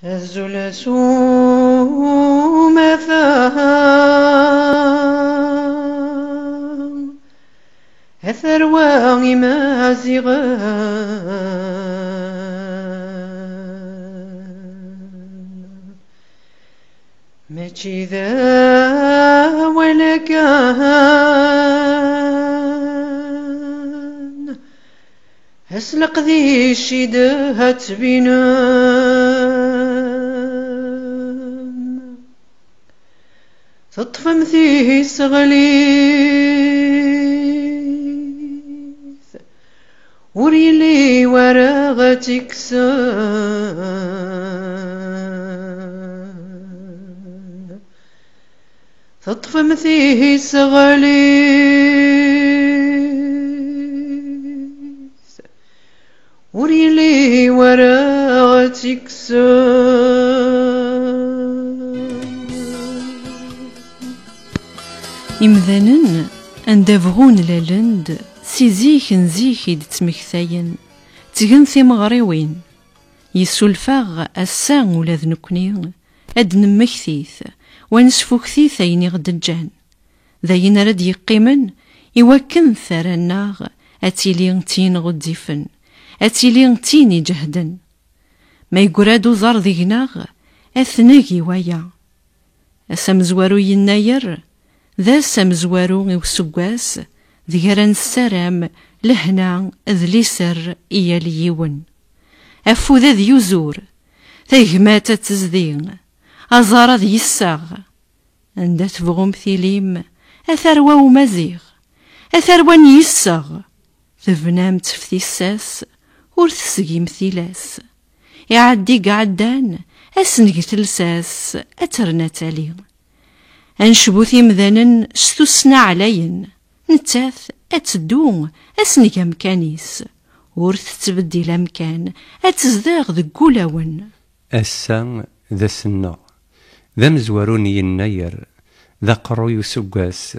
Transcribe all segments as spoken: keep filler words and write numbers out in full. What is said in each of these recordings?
Azul s umata, a tarwa imaziɣen. Mačči d awal kan, s leqdic i d-ttbinem. Teṭṭfem tiseɣlit, ur yelli wara ad tt-ikksen. Teṭṭfem tiseɣlit, ur yelli wara ad tt-ikksen. Imdanen, anda bɣun lalen-d, si zik n zik i d-ttmektayen, ttgen timeɣriwin. Yessulfa-ɣ ass-a ula d nekkni ad d-nemmektit, wa nesfuktit ayen i ɣ-d-ǧǧan. D ayen ara d-yeqqimen i wakken tara-nneɣ ad tili d tin ɣezzifen, ad tili d tin iǧehden. Ma yeggra-d uẓar deg-neɣ, ad t-neg i waya. Ass amezwaru yennayer, d ass amezwaru i useggas, deg ara nessaram lehna d liser i yal yiwen. Afud ad yuzur, tagmat ad tezdi, aẓar ad yesseɣ. Anda tebɣum tilim, a tarwa umaziɣ, a tarwa n yisseɣ, tebnam-tt ɣef tissas, ur tesgim tilas. Iɛeddi i iɛeddan, ass-nni telsas, ad terna tali. Ad necbu timdanen s tussna ɛlayen, nettat ad teddu, ass-nni amkan-is, ur tettbeddil amkan, ad tezdeɣ deg wulawen. Ass-a d ass-nneɣ, d amezwaru n yennayer, d aqerruy useggas,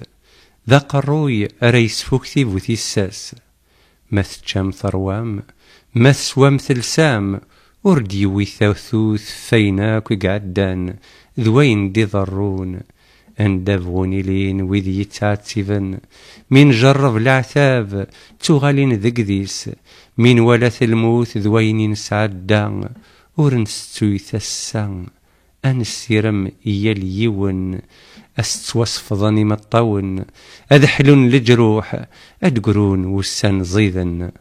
d aqerruy ara yesfukti bu tissas. Ma teččam terwam, ma teswam telsam, ur d-yewwi tatut f wayen akk i iɛeddan d wayen d-iḍerrun. Anda bɣun ilin wid yettɛettiben, mi njerreb leɛtab, ttuɣalin d gdis, mi nwala lmut d wayen i nesɛedda, ur nsettuyt ass-a. Ad nessirem i yal yiwen ad s-ttwasefḍen imeṭṭawen, ad ḥlun leǧruḥ, ad d-grun wussan ẓiden.